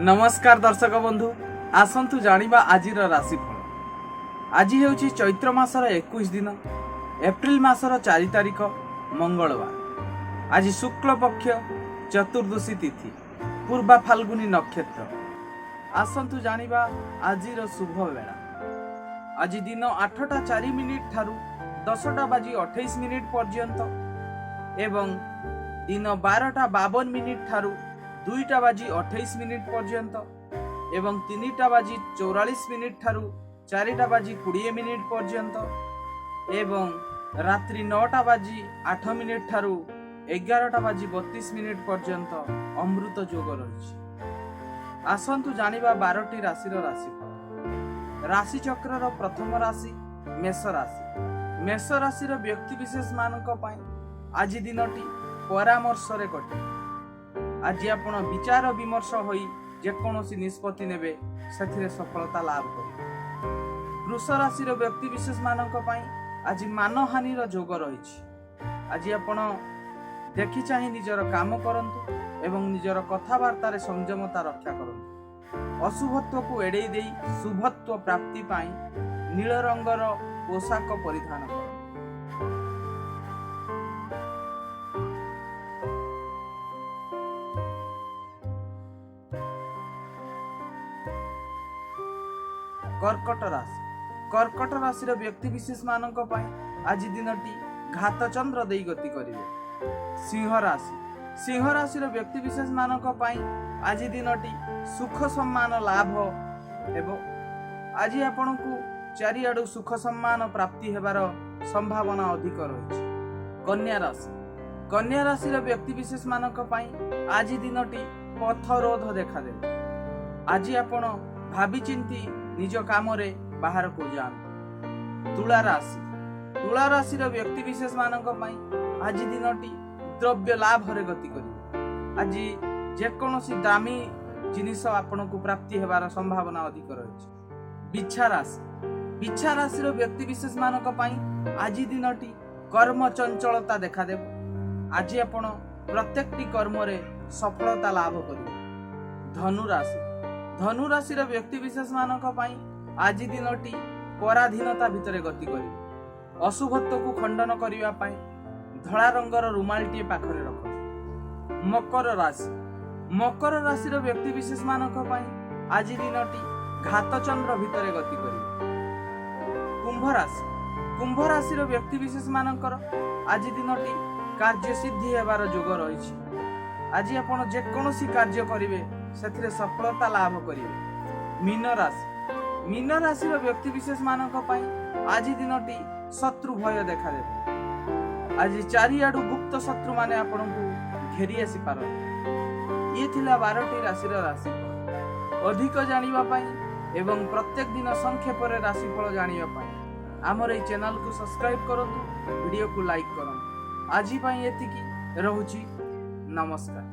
ନମସ୍କାର ଦର୍ଶକ ବନ୍ଧୁ, ଆସନ୍ତୁ ଜାଣିବା ଆଜିର ରାଶିଫଳ। ଆଜି ହେଉଛି ଚୈତ୍ର ମାସର 21 ଦିନ, ଏପ୍ରିଲ ମାସର 4 ତାରିଖ, ମଙ୍ଗଳବାର। ଆଜି ଶୁକ୍ଳ ପକ୍ଷ ଚତୁର୍ଦ୍ଦଶୀ ତିଥି, ପୂର୍ବା ଫାଲ୍ଗୁନୀ ନକ୍ଷତ୍ର। ଆସନ୍ତୁ ଜାଣିବା ଆଜିର ଶୁଭ ବେଳା। ଆଜି ଦିନ 8ଟା 4 ମିନିଟ୍ ଠାରୁ 10ଟା ବାଜି 28 ମିନିଟ୍ ପର୍ଯ୍ୟନ୍ତ ଏବଂ ଦିନ 12ଟା 52 ମିନିଟ୍ ଠାରୁ 2ଟା ବାଜି 28 ମିନିଟ୍ ପର୍ଯ୍ୟନ୍ତ ଏବଂ 3ଟା ବାଜି 44 ମିନିଟ୍ ଠାରୁ 4ଟା ବାଜି 20 ମିନିଟ୍ ପର୍ଯ୍ୟନ୍ତ ଏବଂ ରାତ୍ରି 9ଟା ବାଜି 8 ମିନିଟ୍ ଠାରୁ 11ଟା ବାଜି 32 ମିନିଟ୍ ପର୍ଯ୍ୟନ୍ତ ଅମୃତ ଯୋଗ ରହିଛି। ଆସନ୍ତୁ ଜାଣିବା 12ଟି ରାଶିର ରାଶିଫଳ। ରାଶି ଚକ୍ରର ପ୍ରଥମ ରାଶି ମେଷ ରାଶି। ମେଷ ରାଶିର ବ୍ୟକ୍ତି ବିଶେଷ ମାନଙ୍କ ପାଇଁ ଆଜି ଦିନଟି ପରାମର୍ଶରେ କଟିବ। ଆଜି ଆପଣ ବିଚାର ବିମର୍ଶ ହୋଇ ଯେକୌଣସି ନିଷ୍ପତ୍ତି ନେବେ, ସେଥିରେ ସଫଳତା ଲାଭ କରିବେ। ବୃଷ ରାଶିର ବ୍ୟକ୍ତି ବିଶେଷ ମାନଙ୍କ ପାଇଁ ଆଜି ମାନହାନିର ଯୋଗ ରହିଛି। ଆଜି ଆପଣ ଦେଖି ଚାହିଁ ନିଜର କାମ କରନ୍ତୁ ଏବଂ ନିଜର କଥାବାର୍ତ୍ତାରେ ସଂଯମତା ରକ୍ଷା କରନ୍ତୁ। ଅଶୁଭତ୍ୱକୁ ଏଡ଼େଇ ଦେଇ ଶୁଭତ୍ୱ ପ୍ରାପ୍ତି ପାଇଁ ନୀଳ ରଙ୍ଗର ପୋଷାକ ପରିଧାନ କରନ୍ତୁ। କର୍କଟ ରାଶି। କର୍କଟ ରାଶିର ବ୍ୟକ୍ତି ବିଶେଷ ମାନଙ୍କ ପାଇଁ ଆଜି ଦିନଟି ଘାତଚନ୍ଦ୍ର ଦେଇ ଗତି କରିବେ। ସିଂହ ରାଶି। ସିଂହ ରାଶିର ବ୍ୟକ୍ତି ବିଶେଷ ମାନଙ୍କ ପାଇଁ ଆଜି ଦିନଟି ସୁଖ ସମ୍ମାନ ଲାଭ ହେବ। ଆଜି ଆପଣଙ୍କୁ ଚାରିଆଡୁ ସୁଖ ସମ୍ମାନ ପ୍ରାପ୍ତି ହେବାର ସମ୍ଭାବନା ଅଧିକ ରହିଛି। କନ୍ୟା ରାଶି। କନ୍ୟା ରାଶିର ବ୍ୟକ୍ତି ବିଶେଷ ମାନଙ୍କ ପାଇଁ ଆଜି ଦିନଟି ପଥରୋଧ ଦେଖାଦେବ। ଆଜି ଆପଣ ଭାବିଚିନ୍ତି ନିଜ କାମରେ ବାହାରକୁ ଯାଆନ୍ତୁ। ତୁଳା ରାଶି। ତୁଳା ରାଶିର ବ୍ୟକ୍ତି ବିଶେଷ ମାନଙ୍କ ପାଇଁ ଆଜି ଦିନଟି ଦ୍ରବ୍ୟ ଲାଭରେ ଗତି କରିବ। ଆଜି ଯେକୌଣସି ଦାମୀ ଜିନିଷ ଆପଣଙ୍କୁ ପ୍ରାପ୍ତି ହେବାର ସମ୍ଭାବନା ଅଧିକ ରହିଛି। ବିଛା ରାଶି। ବିଛା ରାଶିର ବ୍ୟକ୍ତି ବିଶେଷ ମାନଙ୍କ ପାଇଁ ଆଜି ଦିନଟି କର୍ମ ଚଞ୍ଚଳତା ଦେଖାଦେବ। ଆଜି ଆପଣ ପ୍ରତ୍ୟେକଟି କର୍ମରେ ସଫଳତା ଲାଭ କରିବେ। ଧନୁ ରାଶି। ଧନୁ ରାଶିର ବ୍ୟକ୍ତି ବିଶେଷ ମାନଙ୍କ ପାଇଁ ଆଜି ଦିନଟି ପରାଧୀନତା ଭିତରେ ଗତି କରିବ। ଅଶୁଭତ୍ୱକୁ ଖଣ୍ଡନ କରିବା ପାଇଁ ଧଳା ରଙ୍ଗର ରୁମାଲଟିଏ ପାଖରେ ରଖନ୍ତୁ। ମକର ରାଶି। ମକର ରାଶିର ବ୍ୟକ୍ତି ବିଶେଷ ମାନଙ୍କ ପାଇଁ ଆଜି ଦିନଟି ଘାତଚନ୍ଦ୍ର ଭିତରେ ଗତି କରିବ। କୁମ୍ଭ ରାଶି। କୁମ୍ଭ ରାଶିର ବ୍ୟକ୍ତି ବିଶେଷ ମାନଙ୍କର ଆଜି ଦିନଟି କାର୍ଯ୍ୟ ସିଦ୍ଧି ହେବାର ଯୋଗ ରହିଛି। ଆଜି ଆପଣ ଯେକୌଣସି କାର୍ଯ୍ୟ କରିବେ, ସେଥିରେ ସଫଳତା ଲାଭ କରିବେ। ମୀନ ରାଶି। ମୀନ ରାଶିର ବ୍ୟକ୍ତି ବିଶେଷ ମାନଙ୍କ ପାଇଁ ଆଜି ଦିନଟି ଶତ୍ରୁ ଭୟ ଦେଖାଦେବ। ଆଜି ଚାରିଆଡୁ ଗୁପ୍ତ ଶତ୍ରୁମାନେ ଆପଣଙ୍କୁ ଘେରି ଆସିପାରନ୍ତି। ଇଏ ଥିଲା 12ଟି ରାଶିର ରାଶିଫଳ। ଅଧିକ ଜାଣିବା ପାଇଁ ଏବଂ ପ୍ରତ୍ୟେକ ଦିନ ସଂକ୍ଷେପରେ ରାଶିଫଳ ଜାଣିବା ପାଇଁ ଆମର ଏଇ ଚ୍ୟାନେଲକୁ ସବସ୍କ୍ରାଇବ କରନ୍ତୁ, ଭିଡ଼ିଓକୁ ଲାଇକ୍ କରନ୍ତୁ। ଆଜି ପାଇଁ ଏତିକି ରହୁଛି। ନମସ୍କାର।